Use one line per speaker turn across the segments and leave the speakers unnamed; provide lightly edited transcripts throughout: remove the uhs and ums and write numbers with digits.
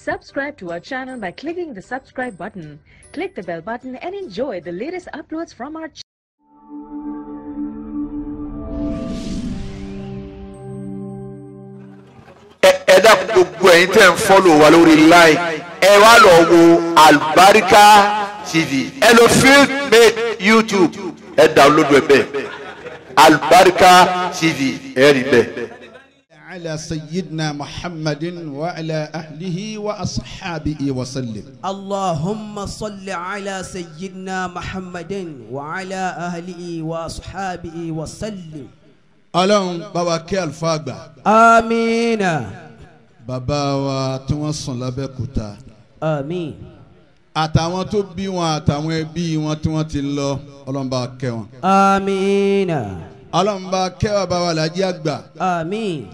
Subscribe to our channel by clicking the subscribe button. Click the bell button and enjoy the latest uploads from our channel.
Ẹ dákun gbogbo ẹ̀yin tẹ́ ń follow wa lórí line, ẹ wá lọ wo Albarika TV, ẹ lọ Field Made YouTube, ẹ download ẹ bẹ́ẹ̀, Albarika TV, ẹ rí bẹ́ẹ̀.
على سيدنا محمد وعلى أهله وأصحابه وسلم.
اللهم صل على سيدنا محمد وعلى أهله وأصحابه وسلم.
Ọlọ́run bá wa kẹ́ àlùfáà àgbà.
Àmín.
Bàbá wa tí wọ́n sùn lábẹ́kúta.
Àmín.
Àtàwọn tó bí wọn àtàwọn ẹbí wọn tí wọ́n ti lọ, Ọlọ́run bá wa kẹ́ wọn.
Àmín.
Ọlọ́run bá kẹ́ bàbá wa Alhaji àgbà.
Àmín.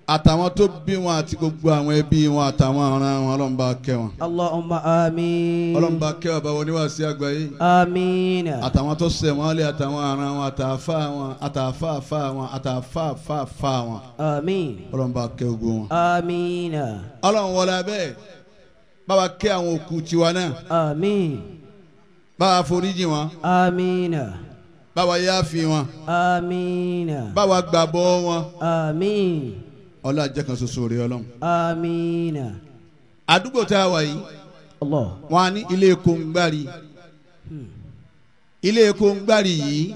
Àtàwọn tó bí wọn àti gbogbo àwọn ẹbí wọn àtàwọn ọ̀ràn wọn, Ọlọ́run bá kẹ́ wọn.
Allahumma àmín.
Ọlọ́run bá kẹ́ bàbá wọn níwàásí àgbáyé.
Àmín.
Àtàwọn tó ṣẹ̀ wọ́n lé àtàwọn ọ̀ràn wọn àtàfà wọn àtàfà fà wọn àtàfà fà fà wọn.
Àmín.
Ọlọ́run bá kẹ́ gbogbo wọn.
Àmín.
Ọlọ́run wọlé abẹ́ bá wa kẹ́ àwọn òkú tiwa náà.
Àmín.
Bá wa foríjì wọn.
Àmín.
Bá wa yááfì wọn.
Àmín.
Bá wa gbàbọ́ wọn.
Àmín.
Ọlá jẹ́ kan ṣoṣo rẹ Ọlọ́run.
Àmín.
Àdúgbò tá a wà yìí,
Allah.
wọn á ní ilé Kóńgbárì. Ilé Kóńgbárì yìí,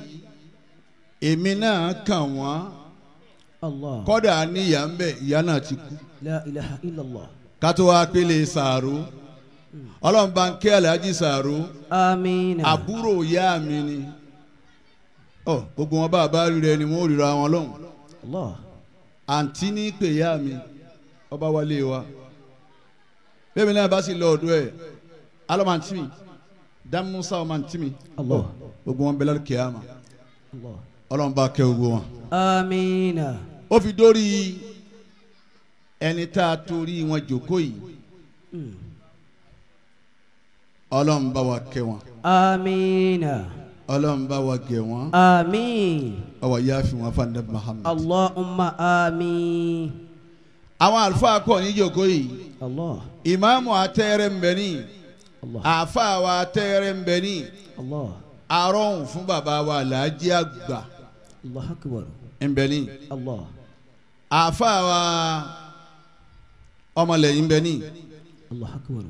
èmi náà kàn wọ́n.
Allah.
Kọ́dà ní ìyá ń bẹ̀, ìyá náà ti kú.
La ilaha illallah.
Kátó wá pélé Sàárò. Ọlọ́run bá ń kẹ́ Alhaji Sàárò.
Àmín.
Àbúrò ìyá mi ni. Ọ gbogbo wọn bá a bá rí rẹ ni wọn ò ríra wọn lọ́hùn.
Allah.
Àǹtí ní pè ya mi, ọba wálé wa, bẹ́ẹ̀ mi náà bá sì lọ ọ̀dọ̀ ẹ̀, alọ́ máa ń tì mí, dámúsá ọmọ àǹtí mi,
Allah.
gbogbo wọn bẹ lálẹ́ kíyámà.
Allah.
Ọlọ́run bá kẹ́ gbogbo wọn.
Àmín.
Ó fi dórí ẹni tá a torí wọn jòkó yìí, Ọlọ́run bá wa kẹ́ wọn.
Àmín.
Ọlọ́run bá wa gẹ̀ wọ́n.
Àmín.
Ọwọ́ yá fi wọn fún Ànábì Muhammad.
Allahumma àmín.
Àwọn àlùfáà kọ̀ ní jòkó yìí.
Allah.
Ìmáàmù atẹ́rẹ́ ń bẹ ní.
Allah.
Àáfàá wa atẹ́rẹ́ ń bẹ ní.
Allah.
Arọ́hùn fún bàbá wa Alhaji àgbà.
Allah akbar.
Ń bẹ ní.
Allah.
Àáfàá wa ọmọlẹ́yìn ń bẹ ní.
Allah akbar.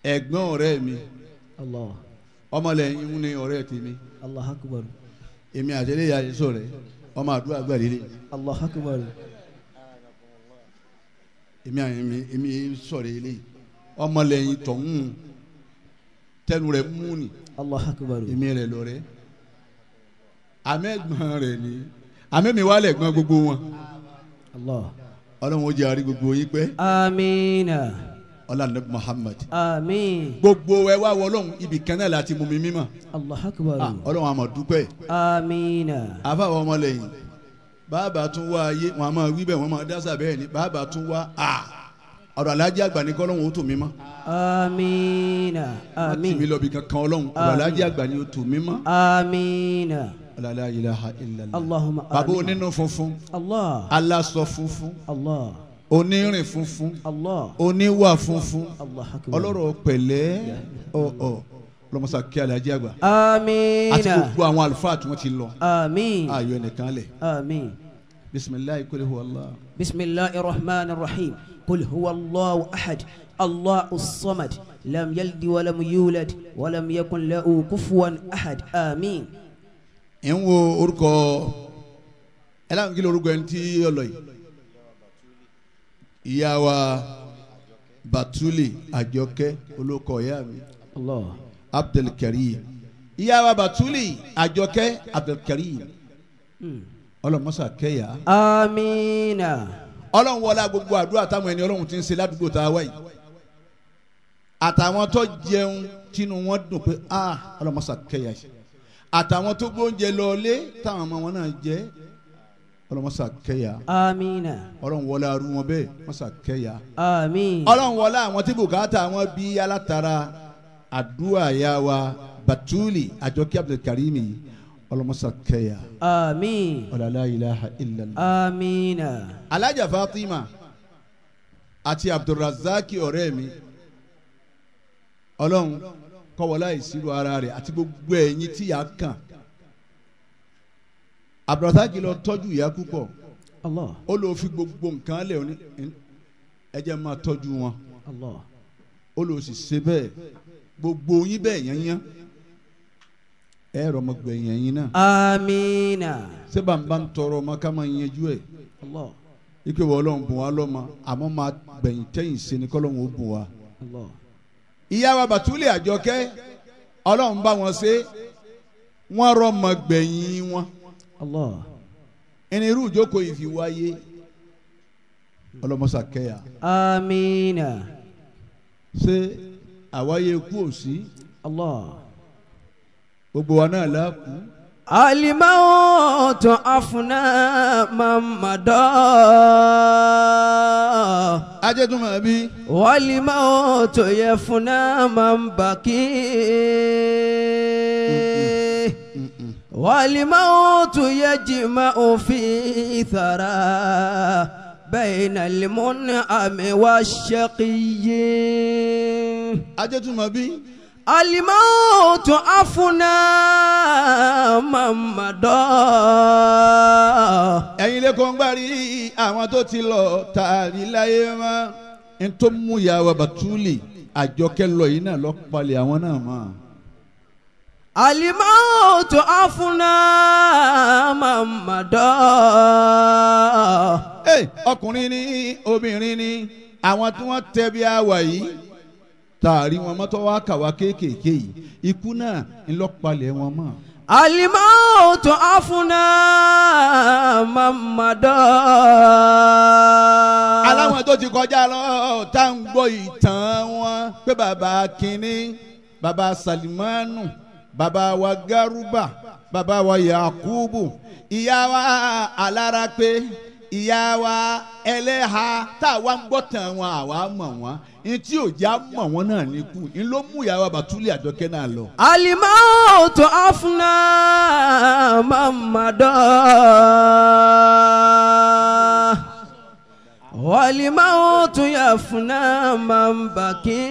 Ẹ̀gbọ́n ọ̀rẹ́ mi.
Allah.
Ọmọlẹ́yìn ní ọ̀rẹ́ tèmi.
Allah akbar.
Èmi àtẹlẹ yà yín sọ̀rẹ́ ọmọ àdúrà gbàdúrà.
Allah akbar.
Èmi àyẹ̀mí èmi sọ̀rẹ́ eléyìí ọmọlẹ́yìn tọ̀hún tẹnu rẹ̀ mú ni.
Allah akbar.
Èmi rẹ̀ lọ́rẹ́ àmẹ́gbọ́n rẹ̀ ni àmẹ́mi wà lẹ́gbọ́n gbogbo wọn.
Allah.
Ọlọ́run ó jẹ́ àrí gbogbo yín pẹ́.
Àmín.
Ọlá Ànábì Muhammad.
Àmín.
Gbogbo ẹ wá wọ Ọlọ́run ibì kan náà láti mú mi mímọ́.
Allah akbar.
Ọlọ́run a máa dúpẹ́.
Àmín.
Àfàwọn ọmọlẹ́yìn bàbá tún wá ayé wọn a máa wí bẹ́ẹ̀ wọ́n máa dásà bẹ́ẹ̀ ni bàbá tún wá ọ̀rọ̀ Alhaji àgbà ní kọ́lọ́hún ó tò mí mọ́.
Àmín.
Àmín. Má tì mí lọ bí kankan Ọlọ́run ọ̀rọ̀ Alhaji àgbà ni ó tò mí mọ́.
Àmín.
La ilaha illallah.
Allahumma àmín.
Bàbá onínú funfun.
Allah.
Aláṣọ funfun.
Allah.
Onírìn funfun.
Allah.
Oníwà funfun.
Allah akbar.
Ọlọ́rọ̀ pẹ̀lẹ́ ọ̀ọ̀ lọ́mọ́sá kí Alhaji àgbà.
Àmín.
Àti gbogbo àwọn àlùfáà tí wọ́n ti lọ.
Àmín.
Ayọ̀ ẹnìkan lẹ̀.
Àmín.
Bisimilahi kul huwa Allah.
Bisimilahi rahman rahim. Kul huwa Allahu ahad. Allahu samad. Lam yaldi walam yulad walam yakun lahu kufuwan ahad. Àmín.
Ẹ̀ ń wo orúkọ ẹ̀ láwọn kí ló orúkọ ẹni tí ó lọ yìí. Ìyá wa Batuli Àjọkẹ́ olóko ìyá mi.
Allah.
Abdulkareem. Ìyá wa Batuli Àjọkẹ́ Abdulkareem. Ọlọ́mọ́sà kẹ́yà.
Àmín.
Ọlọ́run wọlá gbogbo àdúrà táwọn ẹni Ọlọ́run ti ń ṣe ládùúgbò tá a wá yìí. Àtàwọn tó jẹun tínú wọn dùn pé ọlọ́mọ́sà kẹ́yà. Àtàwọn tó gbóúnjẹ lọlé táwọn ọmọ wọn náà jẹ ọlọ́mọ́sà kẹ́yà.
Àmín.
Ọlọ́run wọlé arú wọn bẹ́ẹ̀ mọ́sà kẹ́yà.
Àmín.
Ọlọ́run wọlé àwọn tí bùkátà wọn bí alátara àdúrà yá wa Batuli Àjọkẹ́ Abdulkareem yìí ọlọ́mọ́sà kẹ́yà.
Àmín.
La ilaha illallah.
Àmín.
Alhaja Fatima Àti Abdulrazaki ọ̀rẹ́ mi Ọlọ́run kọ́wọ́lá ìṣirò ara rẹ̀ àti gbogbo ẹ̀yin tí yà á kàn. Abdulrazaki lọ tọ́jú ìyá púpọ̀.
Allah.
Ó lọ fi gbogbo nǹkan lẹ̀ ní ẹ jẹ́ máa tọ́jú wọn.
Allah.
Ó lọ sì ṣe bẹ́ẹ̀ gbogbo yín bẹ́ẹ̀ yányán ẹ rọ ọmọ gbẹ̀yìn ẹ̀yin náà.
Amina.
Ṣé bàbá ń tọrọ ọmọ ká máa yanjú ẹ̀.
Allah.
Ike wọ Ọlọ́run bùn wá lọ́mọ àmọ́ máa gbẹ̀yìn tẹ́yìn ṣe ni kọ́lọ́run ó bùn wá.
Allah.
Ìyá wa Bàtúlẹ̀ Àjọkẹ́ Ọlọ́run bá wọn ṣe wọ́n rọ́mọ gbẹ̀yìn wọn.
Allah.
Ẹni irú ìjókòó yìí fi wáyé ọlọ́mọṣà kẹ́yà.
Amina.
Ṣé àwáyé kú ò sí?
Allah.
Gbogbo wa náà la kú.
Alimawutu afuna mamadu.
Ajẹ́tùmọ̀ bí.
Walimawutu yẹfuna mambaki. Walimawutu yajma'u fi thara bayna al-mun'ami wash-shaqiyyi.
Ajẹ́tùmọ̀ bí.
Alimawutu afuna mamadu.
Ẹ̀yin lè kó ń gbárí àwọn tó ti lọ tààrí láyé mọ́. N tó mú ìyá wa Bàtúlì Àjọkẹ́ lọ yìí náà lọ palẹ̀ àwọn náà mọ́.
Alimawutu afuna mamadu.
Ọkùnrin ni obìnrin ni àwọn tí wọ́n tẹ́ bí àwà yìí tààrí wọn mọ́tò wá kàwá kéékèèké yìí ikú náà ńlọpalẹ̀ wọn mọ́.
Alimawutu afuna mamadu.
Aláwọn tó ti kọjá lọ tá ń gbọ́ ìtàn wọn pé bàbá kínní bàbá Salimanu bàbá wa Garuba bàbá wa Yakubu ìyá wa Alárápé ìyá wa ẹlẹ́ha tá a wá ń gbọ́ tàn wọn àwa mọ̀ wọ́n ní tí ò já mọ̀ wọ́n náà ní kú ní ló mú ìyá wa Bàtúlì Àjọkẹ́ náà lọ.
Alimawutu afuna mamadu. Walimawutu yafuna mambaki.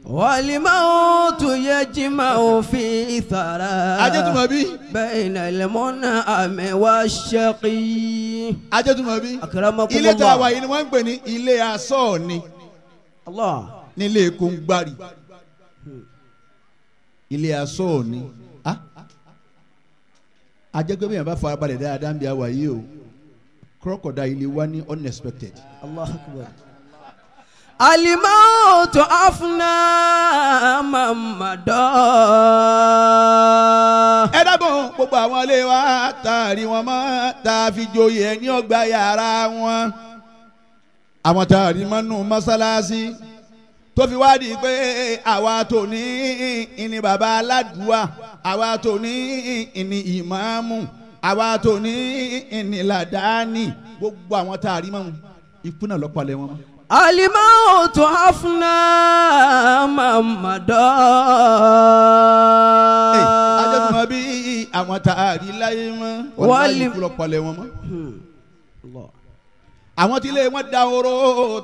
Walimawutu yajma'u fi thara.
Ajẹ́tùmọ̀bí.
Bayna al-mun'ami wash-shaqi.
Ajẹ́tùmọ̀bí.
Akramakumullah.
Ilé tá a wà yìí ni wọ́n ń pè ní ilé asọ́ọ̀ni.
Allah.
Nílé Kóngbárì. Ilé asọ́ọ̀ni. Ajẹ́gbẹ́ bẹ́ẹ̀ bá farabalẹ̀ dáadáa ń bí a wà yìí o. Crocodile ilé wa ní unexpected.
Allahu akbar. Alimawutu afuna mamadu.
Ẹ dábọ̀ gbogbo àwọn ilé wa taari wọn mọ́ tá a fi joyè ẹni ọgbà yàrá wọn. Àwọn taari mọ́nú mọ́sálásí tó fi wá di pé àwa tó ní ìní baba aládùúà àwa tó ní ìní ìmáàmù àwa tó ní ìní làdáni gbogbo àwọn taari mọ́ ikú náà lọ́pàlẹ̀ wọn mọ́.
Alimawutu afuna mamadu.
Ajẹ́tùmọ̀ bí àwọn taari láyé mọ́ wọ́n ikú lọ́pàlẹ̀ wọn mọ́. Àwọn tí ilé wọn da oró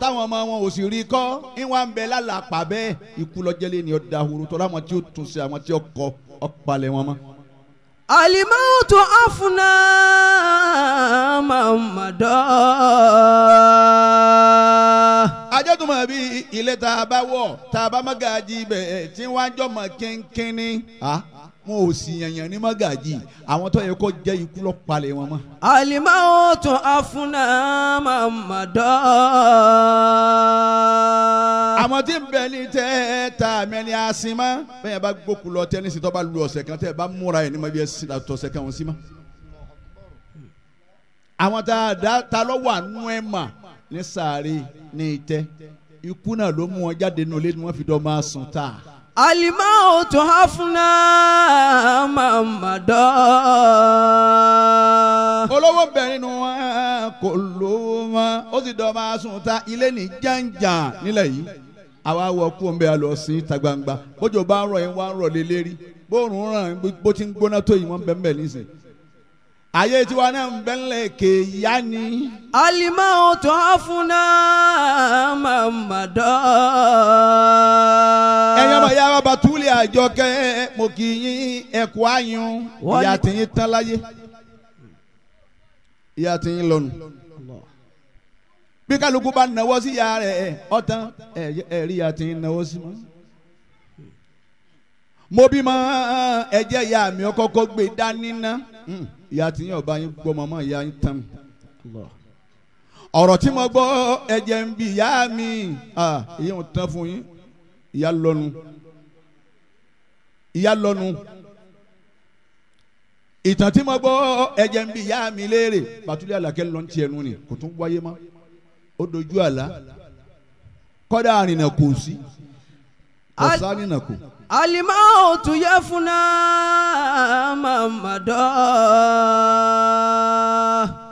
táwọn ọmọ wọn ò sì rí kọ́ ìwọ̀n ń bẹ lálàpà bẹ́ẹ̀ ikú lọ́jẹ́lé ni ó da oró tọ́lá àwọn tí ó tún ṣe àwọn tí ó kọ́ ọ̀pàlẹ̀ wọn mọ́.
Alimawutu afuna mamadu.
Ajẹ́tùmọ̀ bí ilé tá a bá wọ̀ tá a bá mọ́gàjì bẹ̀ tí wọ́n á jọmọ̀ kínkínní. Wọn ò sì yànyàn ní mọ́gàjì àwọn tó yẹ kó jẹ́ ikú ló palẹ̀ wọn mọ́.
Alimawutu afuna mamadu.
Àwọn tí ń bẹ ní tẹ́ ta mẹ́ni àsìmọ́ bẹ́ẹ̀ bá gbókù lọ tẹ́ ní sí tó bá lu ọ̀sẹ̀ kan tẹ́ bá múra ẹ̀ ní ma bí ẹ sì tọ̀sẹ̀ kan wọn sí mọ́. Àwọn tá a lọ wà nú ẹ̀ mà ní sàárè ní ìtẹ́ ikú náà ló mú wọn jáde nínú ilé ni wọ́n fi dọ́ máa sùn tá.
Alimawutu afuna mamadu.
Olówó bẹ nínú wọn kò lówó mọ́ ó sì dọ́ máa sùn ta ilé ní jàǹjàǹ nílẹ̀ yìí. Àwa wọ kú ọ̀nbẹ́ a lọ sí ìta gbangba bójú bá ń rọ̀ yín wá ń rọ̀ lé lérí bóòrùn ràn bó ti ń gbóná tó yìí wọ́n bẹ̀ ń bẹ̀ nísìn. Ayé tiwa náà ń bẹ́ńlẹ̀ kéèyá ni.
Alimautu afuna mamadu.
Ẹ̀yin ọmọ ìyá wa Batuli Àjọkẹ́ mo kì í yín ẹ̀kọ́ àyùn ìyá tí yín tán láyé ìyá tí yín lọ́nu. Bí kálukú bá náwó sí ìyá rẹ̀ ọ̀tán ẹ̀rí ìyá tí yín náwó sí mọ́. Mo bímọ ẹ̀jẹ̀ ìyá mi ọkọ̀ọ̀kọ̀ gbé dání ná. Ìyá tí yín ọba yín gbọ́ mọ́mọ́ ìyá yín tán mi. Ọ̀rọ̀ tí mo gbọ́ ẹ̀jẹ̀ ń bi ìyá mi ìyẹn ò tán fún yín ìyá lọ́nu ìyá lọ́nu. Ìtàn tí mo gbọ́ ẹ̀jẹ̀ ń bi ìyá mi léèrè Batuli Àlàkẹ́ lọ́n tiẹ̀ nu ni kò tún wáyé mọ́ ó dojú àlá kọ́dà àrìnà kò sí kò sárìnà kò.
Alimautu yafuna mamadu.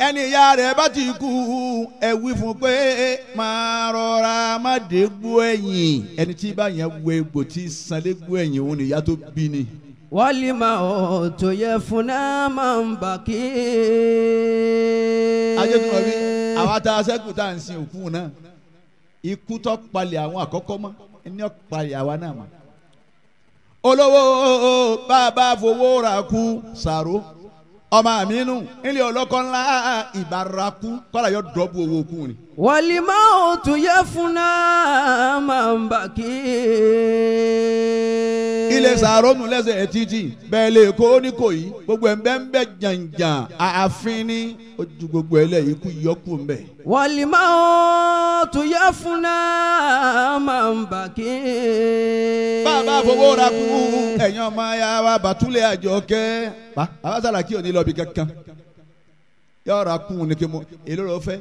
Ẹni ìyá rẹ̀ bá ti kú ẹ wí fún pé máa rọra má dé gbó ẹ̀yìn ẹni tí bá yẹn wo egbò tí sanlé gbó ẹ̀yìn òun nìyá tó bí ni.
Walimautu yafuna mambaki.
Ajẹ́tùmọ̀ bí àwa tá a sẹ́kù tá à ń sin òkú náà ikú tó palẹ̀ àwọn àkọ́kọ́ mọ́ ẹni ó palẹ̀ àwa náà mọ́. Olówó bàbá fowó ra kú sàró ọmọ àmínú ilé ọlọ́kọ́ ńlá ìbárakú kọ́lá yọ dọ́bù owó kú ni.
Walimautu yafuna mambaki.
Ilé sàró nù lẹ́sẹ̀ títì bẹ́ẹ̀ lè kó ní kò yí gbogbo ẹ̀ ń bẹ́ ń bẹ́ jàǹjàǹ ààfin ní ojú gbogbo ẹ̀ lẹ̀ ikú yọkù ń bẹ̀.
Walimautu yafuna mambaki.
Bàbá fowó ra kú ẹ̀yàn ọmọ ya wa Batuli Àjọkẹ́ bàbá Sàlàkí ò ní lọ bí kankan yóò ra kú ní kí mo èlò rẹ fẹ́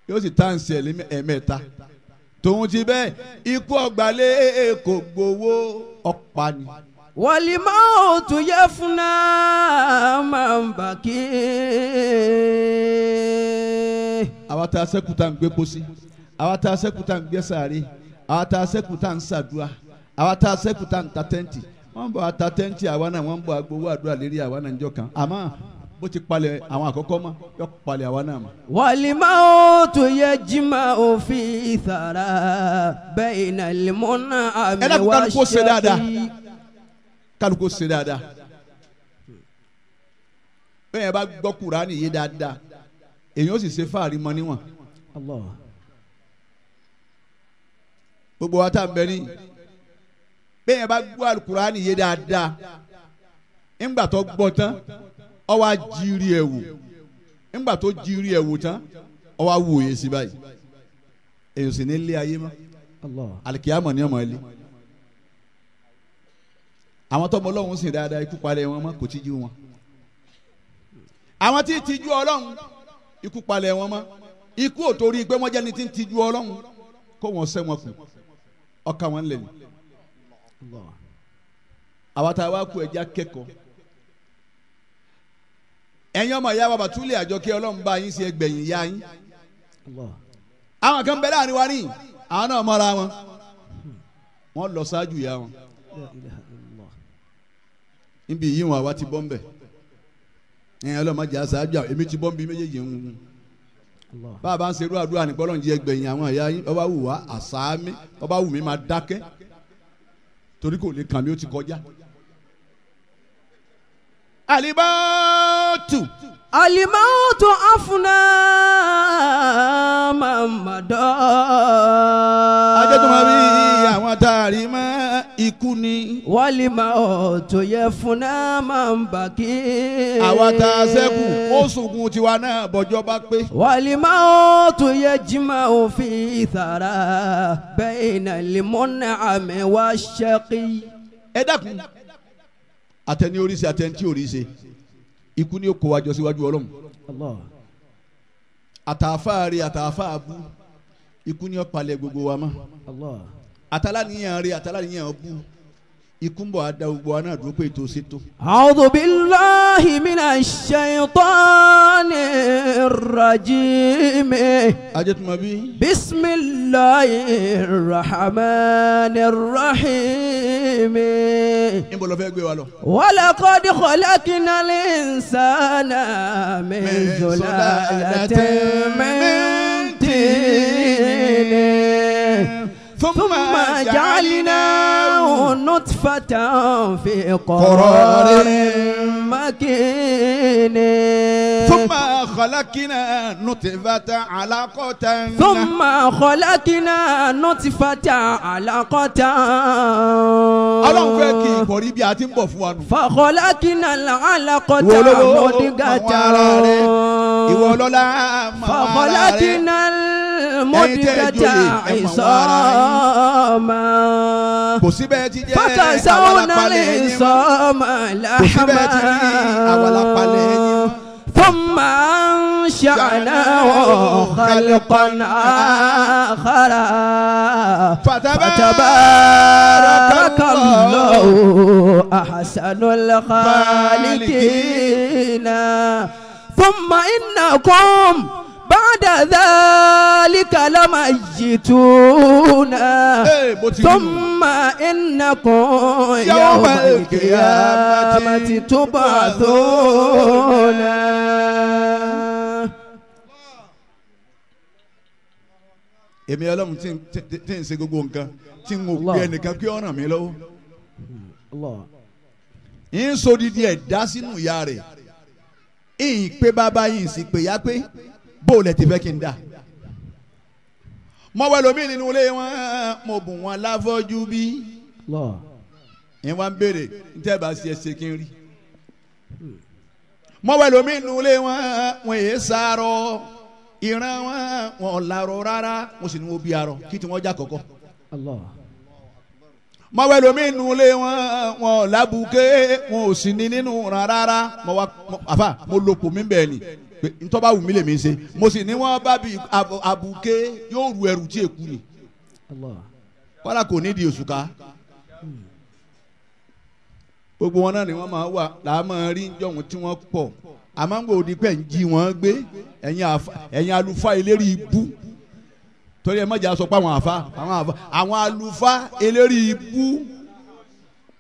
yóò sì tá à ń sẹ̀ ẹ̀mẹ́ta tòun ti bẹ́ẹ̀ ikú ọgbàlẹ̀ kò gbowó ọ̀pá ni.
Walimautu yafuna mambaki.
Àwa tá a sẹ́kù tá à ń gbé pósí àwa tá a sẹ́kù tá à ń gbé sàárè àwa tá a sẹ́kù tá à ń ṣàdúrà àwa tá a sẹ́kù tá à ń ta tẹ́ǹtì wọ́n ń bọ̀ ata tẹ́ǹtì àwa náà wọ́n ń bọ̀ agbowó àdúrà lérí àwa náà níjọ́ kan àmọ́ bó ti palẹ̀ àwọn àkọ́kọ́ mọ́ yọ palẹ̀ àwa náà mọ́.
Walimautu yajma'u fi thara bayna al-mun'ami
ẹ dákun kálukú ṣe dáadáa kálukú ṣe dáadáa bẹ́ẹ̀ bá gbọ́ Kùránì yé dáadáa èyàn ó sì ṣe fáàrí mọ́ níwọ̀n. Gbogbo wa tá à ń bẹ ní bẹ́ẹ̀ bá gbọ́ Al-Kùránì yé dáadáa ńgbà tó gbọ́ tán ó wá jírí ẹ̀ wò ńgbà tó jírí ẹ̀ wò tán ó wá wòye sí báyìí èyàn sì ní lé ayé mọ́ alikiyama ní ọmọ ilé àwọn tọmọ Ọlọ́run sì dáadáa ikú palẹ̀ wọn mọ́ kò tíjú wọn àwọn tí tíjú Ọlọ́run ikú palẹ̀ wọn mọ́ ikú ò torí pé wọ́n jẹ́ni tí ń tijú Ọlọ́run kó wọn sẹ́ wọn kù ọkà wọn lẹ̀ ní. Àwa tá a wá kú ẹja kẹ́kọ̀ọ́ ẹ̀yin ọmọ ìyá wa Batuli Àjọkẹ́ Ọlọ́run bá yín sí ẹgbẹ̀yìn ìyá yín àwọn kan bẹ láàrin wa ní àwọn náà mọ́ra wọn wọ́n lọ ṣáájú ìyá wọn níbi yìí wọn àwa ti bọ́ ń bẹ̀ ẹ̀yin Ọlọ́run má jẹ́ àṣáájú èmi ti bọ́ ń bí méjèèjì ń wù bá a bá ń serú àdúrà nípa Ọlọ́run jẹ́ ẹgbẹ̀yìn àwọn ìyá yín ọba wù wá àṣà mi ọba wù mí máa dákẹ́ torí kò lè kàn mí ó ti kọjá. Alimautu.
Alimautu afuna mamadu.
Ajẹ́tùmọ̀ bí àwọn taari mọ́ ikú ni.
Walimautu yafuna mambaki.
Àwa tá a ṣẹ́kù ó sunkún tiwa náà bọ́jọ́ bá pé.
Walimautu yajma'u fi thara bayna al-mun'ami wash-shaqi.
Ẹ dákun àtẹni oríṣi àtẹni tí oríṣi ikú ni ó kó wa jọ síwájú Ọlọ́run. Àtàfáàrí àtàfáàbù ikú ni ó palẹ̀ gbogbo wa mọ́. Àtàlàníyàn rí àtàlàníyàn bú ikú ń bọ̀ á da gbogbo wa náà dúró pé ètò ṣètò.
A'udhu billahi minash shaytanir الرجيم.
Ajẹ́tùmọ̀bí.
بسم الله الرحمن الرحيم.
Níbo ló fẹ́ gbé wa lọ?
ولقد خلقنا الإنسان من سلالة من طين ثم جعلناه نطفة في قرار مكين.
ثم خلقنا نطفة علقة.
ثم خلقنا نطفة علقة.
Ọlọ́run fẹ́ kí ìkọ̀rí bí a ti ń bọ̀ fún wa nù.
فخلقنا العلقة
Ìwọ olówó
مضغة.
mọ àwọn ara rẹ. Ìwọ ọlọ́lá mọ àwọn ara rẹ.
فخلقنا
Ẹ̀yin tẹ́ ẹ
المضغة
joyè, ẹ mọ àwọn ara yín.
عظاما.
Kò sí bẹ́ẹ̀ ti jẹ́
فكسونا
àwa la palẹ̀ yín mọ́.
العظام
Kò sí bẹ́ẹ̀ ti rí àwa la palẹ̀ yín
لحما
mọ́.
ثم أنشأناه خلقا آخر.
فتبارك
فتبارك الله أحسن الخالقين. ثم إنكم بعد ذلك لميتون.
Ee, bó ti rí nù.
ثم إنكم يوم القيامة تبعثون.
Èmi Ọlọ́run tí ń ṣe gbogbo nǹkan tí n ò
Allah.
pe ẹnìkan kí ó ràn mí lọ́wọ́.
Allah.
Ń sodidi ẹ̀ dá sínú ìyá rẹ̀. Ìyìn pé bàbá yìí sì pé yá pé bó lẹ ti fẹ́ kí n dà. Mo wẹ̀ lómi nínú ilé wọn, mo bùn wọn láfọ́jú bí.
Allah.
Ìyẹn wá ń béèrè ní tẹ́ bá ṣe ṣe kí n rí. Mo wẹ̀ lómi nínú ilé wọn, wọn èé sáró. Ìran wọn wọn ò larọ rárá, mo sì ní wọn bí arọ kí tí wọ́n já kọ̀kọ́.
Allah.
Mo wẹ̀ lómi nínú ilé wọn, wọn ò lábùké, wọn ò sì ní nínú ràn rárá. Mo wá àfà mo lopò mí bẹ́ẹ̀ ni pé ntọ́ bá wù mí lèmi ṣe. Mo sì ní wọn bá bí àbùké yóò ru ẹrù tí èkú ni.
Allah.
Kọ́lá kò ní di òṣùká. Gbogbo wọn náà ni wọ́n máa wà làá máa rí jọ̀hún tí wọ́n pọ̀. Àmọ́ ń gbòdì pé ń jí wọn gbé ẹ̀yin àlùfáà eléri ibú. Torí ẹ má jẹ́ sọ pé àwọn àfa àwọn àlùfáà eléri ibú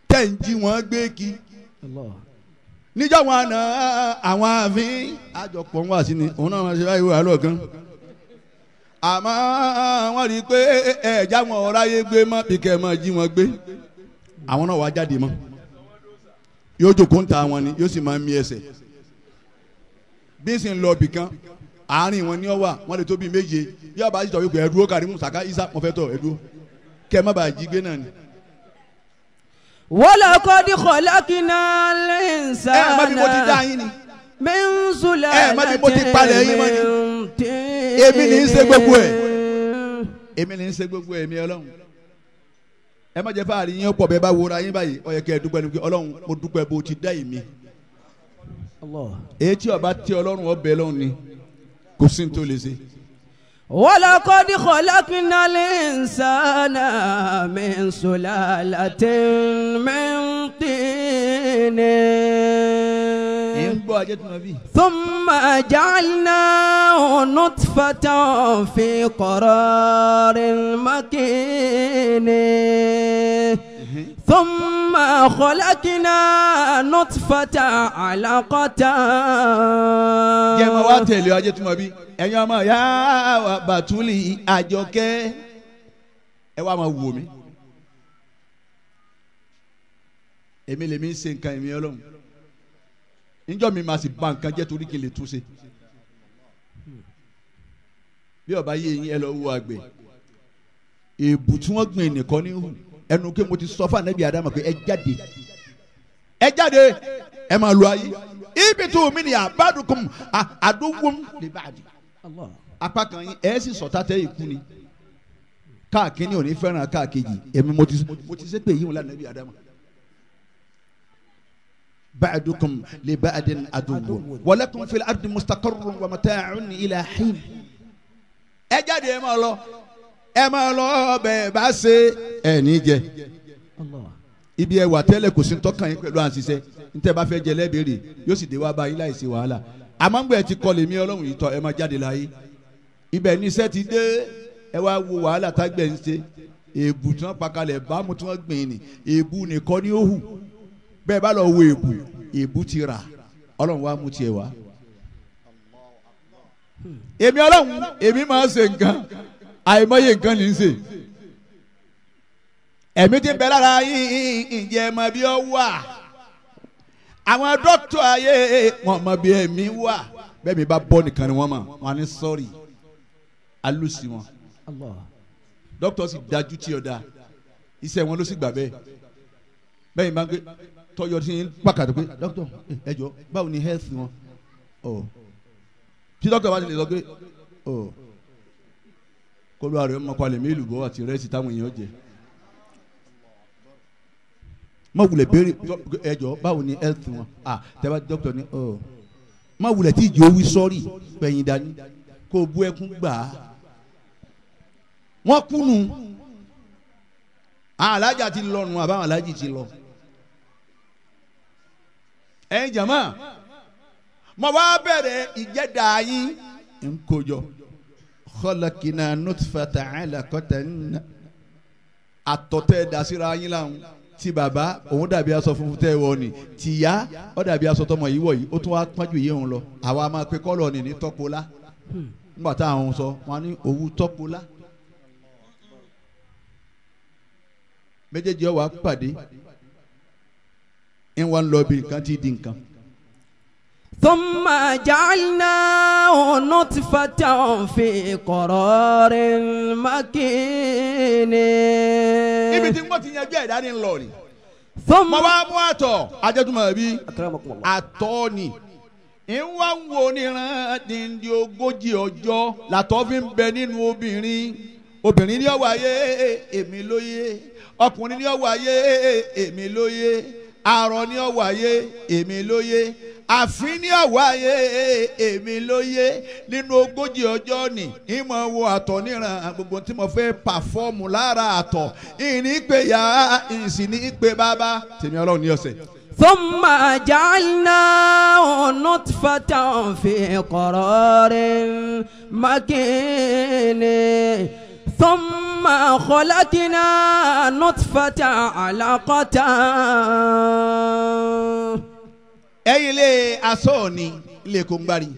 tẹ̀ ń jí wọn gbé kí.
Allah.
Níjọ́ wọn àná àwọn àfin àjọpọ̀ ń wà sí ni òun náà máa ṣe báyìí wà lọ́ọ̀kan. Àmọ́ wọ́n rí i pé ẹ̀ẹ́dá wọn ọ̀ráyé gbé mọ́ bí kẹ́ ẹ máa jí wọn gbé. Àwọn náà wá jáde mọ́. Yóò jókòó ń ta wọn ni yóò sì máa mí ẹsẹ̀. Bí sì ń lọ ibì kan àárín wọn ni ó wà wọ́n lè tó bí méje. Yóò bá ṣètò wípé ẹ̀dúró Kàrímù Sàká Isa mo fẹ́ tọ̀ ẹ̀dúró. Kẹ́ ẹ má bàa jí gbé náà ni.
ولقد خلقنا الإنسان
Ẹ má bí mo ti dá yín ni.
من سلالة
Ẹ má bí mo ti palẹ̀ yín mọ́ ni.
من طين.
Èmi ní í ṣe gbogbo ẹ̀. Èmi ní í ṣe gbogbo ẹ̀mí Ọlọ́run. Ẹ má jẹ́ fáàrí yín pọ̀ bẹ́ẹ̀ bá wora yín báyìí. Ó yẹ kẹ́ ẹ dúpẹ́ ni pé Ọlọ́run mo dúpẹ́ bó ti dá èmi.
Allah.
Èyí tí ọba tí Ọlọ́run ọbẹ̀ lọ́run ni kò sí ní tó lè ṣe.
ولقد خلقنا الإنسان من سلالة من طين.
Ẹ ń gbọ́ Ajẹ́tùmọ̀bí.
ثم جعلناه نطفة في قرار مكين. ثم خلقنا نطفة علقة.
Jẹ́ máa wá tẹ̀lé Ajẹ́tùmọ̀bí. Ẹ̀yin ọmọ ìyá wa Bàtúlì Àjọkẹ́. Ẹ wá máa wò mí. Èmi lèmi ń ṣe nǹkan èmi Ọlọ́run. Níjọ́ mi máa sì ba nǹkan jẹ́ torí kí n lè tún ṣe. Bí ọba yé yín ẹ lọ wo àgbẹ̀. Èbù tí wọ́n gbìn nìkan ní hù. Ẹnu kí mo ti sọ fún Ànábì Ádámù pé ẹ jáde. Ẹ jáde ẹ máa lo ayé. Ibi tó mi ni àbádùkùn àdúgbòm lè bàdì.
Allah.
Apá kan yín ẹ sì sọ̀tà tẹ́ ìkú ni. Káàkiri ò ní fẹ́ràn káàkejì. Èmi mo ti ṣépè yín wọn lánàá bí Ádámù. Ba'dukum li ba'din aduwwun wa lakum fil ardi mustaqarrun wa mata'un ila hin. Ẹ jáde ẹ máa lọ. Ẹ máa lọ bẹ́ẹ̀ bá ṣe ẹ ní jẹ.
Allah.
Ibi ẹ wà tẹ́lẹ̀ kò sí tọ́kàn yín pẹ̀lú àṣìṣe. Ntẹ́ bá fẹ́ jẹ lẹ́bẹ̀rẹ̀ yóò sì dé wá bá yín láìsí wàhálà. Àmọ́ ń gbẹ̀ ti kọ́ lèmi ọlọ́run yìí tọ́ ẹ máa jáde láyé. Ibẹ̀ ní iṣẹ́ ti dé ẹ wá wo wàhálà tágbẹ̀ ń ṣe. Èbù tí wọ́n pakalẹ̀ bámu tí wọ́n gbìn ní èbù nìkan ní ó hù. Bẹ́ẹ̀ bá lọ wo èbù èbù ti rà ọlọ́run wá mú tiẹ̀ wá. Èmi ọlọ́run èmi máa ń ṣe nǹkan àìmọye nǹkan ní í ṣe. Ẹ̀mí ti ń bẹ lára yín ǹjẹ́ ẹ mọ̀ bí ó wà. Àwọn dókítà ayé wọn mọ̀ bí ẹ̀mí wà. Bẹ́ẹ̀ mi bá bọ́ nìkan ni wọ́n mọ̀ wọn ní sọ́ọ̀rì alùsí wọn. Dókítà sì dájú tí ọ̀dà iṣẹ́ wọn ló sì gbà bẹ́ẹ̀. Bẹ́ẹ̀ ni bá ń gbé tọ́jọ́ tí ń pàkàtó pé dókítà ẹ jọ báwo ni health wọn? Tí dókítà bá ti lè sọ pé kólú àrẹ ọmọ palẹ̀ mí ìlú bọ́ àti rẹ́sì táwọn èèyàn jẹ. Má wulẹ̀ béèrè ẹ jọ báwo ni health wọn? Tẹ́bá dókítà ní má wulẹ̀ tí ìjì owí sọ́ọ̀rì pẹ̀yìn dání kó o bú ẹkún gbà á. Wọ́n kúnu alájà ti lọ́nu àbáwọn alájì ti lọ. Ẹ̀yin jàmá mo wá bẹ̀rẹ̀ ìjẹ́dá yín ń kojọ khalaqna nutfata alaqatan àtọ̀tẹ̀ dasíra yín láwọn ti bàbá òun dàbí aṣọ funfun tẹ́ wọ ni tìyá ó dàbí aṣọ tọmọ yìí wọ̀ yìí ó tún wá pọ́njú yìí òun lọ àwa máa pe kọ́lọ̀ ní tọ́pọ̀lá nígbà táwọn sọ wọn ní òwú tọ́pọ̀lá méjèèjì ọwọ́ pàdé ń wá ń lọ bí nǹkan ti di nǹkan.
ثم جعلناه نطفة في قرار مكين.
Ibi tí wọ́n ti yanjú ẹ̀dá ni ń lọ ni. Mo wá mú àtọ̀ ajẹ́tùmọ̀ bí àtọ̀ ni. Ń wá ń wo níran díndín 40 ọjọ́ làtọ̀ fi ń bẹ nínú obìnrin. Obìnrin ní ọ̀wọ́ ayé èmi lóye. Ọkùnrin ní ọ̀wọ́ ayé èmi lóye. Arọ ní ọ̀wọ́ ayé èmi lóye. Àfin ní ọ̀wọ́ ayé èmi lóye. Nínú 40 ọjọ́ ni ìmọ̀ wo àtọ̀ níran gbogbo tí mo fẹ́ pàfọ́ọ̀mù lára àtọ̀. Ìní pé yá ìsìn ní pé bàbá tèmi ọlọ́run ní ọ̀sẹ̀.
ثم جعلناه نطفة في قرار مكين ثم خلقنا نطفة علقة.
Ẹ̀yin ilé aṣọ ni ilé kóńgbárí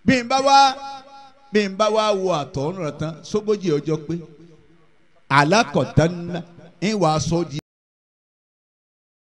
bí n bá wá wo àtọ̀ ọ̀nà tán sógójì ọjọ́ pé alákọ̀tán ń wàá sọ di.